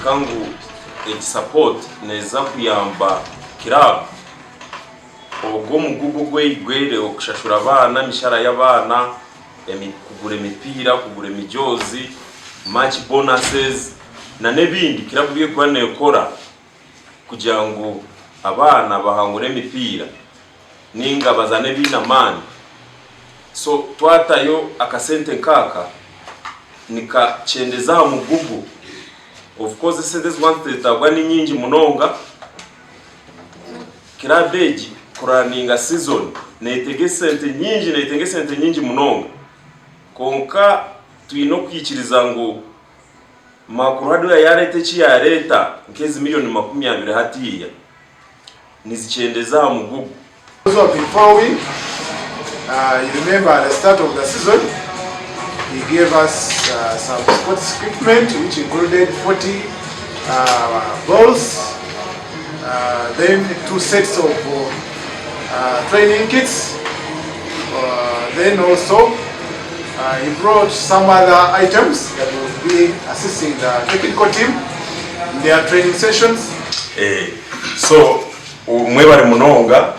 Nituteekateeka ngu egi support neeza kuyamba kiraabu ogwo omugugu ogweyigwere okushashura abaana, emishara y'abaana, kugura emipiira, kugura emijoozi, match bonuses n'ebindi kiraabu ebi erikuba neekora kugira ngu abaana bahangure emipiira ninga bazaane ebiine amaani. So twatayo akasente nkaaka nikakyendeza aha mugugu. Of course esente ezikuba nizetagwa ni nyingi munonga. Kiraabu egi kuraninga season neetega esente nyingi, neetenga esente nyingi munonga. Kwonka twine okwikiriza ngu Makuru Hardware yaareeta eki yaareeta nk'ezi miriyoni 20 hatiiya nizikyendeza aha mugugu. Those who have been following, you remember at the start of the season, he gave us some sports equipment which included 40 balls, then two sets of training kits, then also he brought some other items that will be assisting the technical team in their training sessions. So mwebare munonga.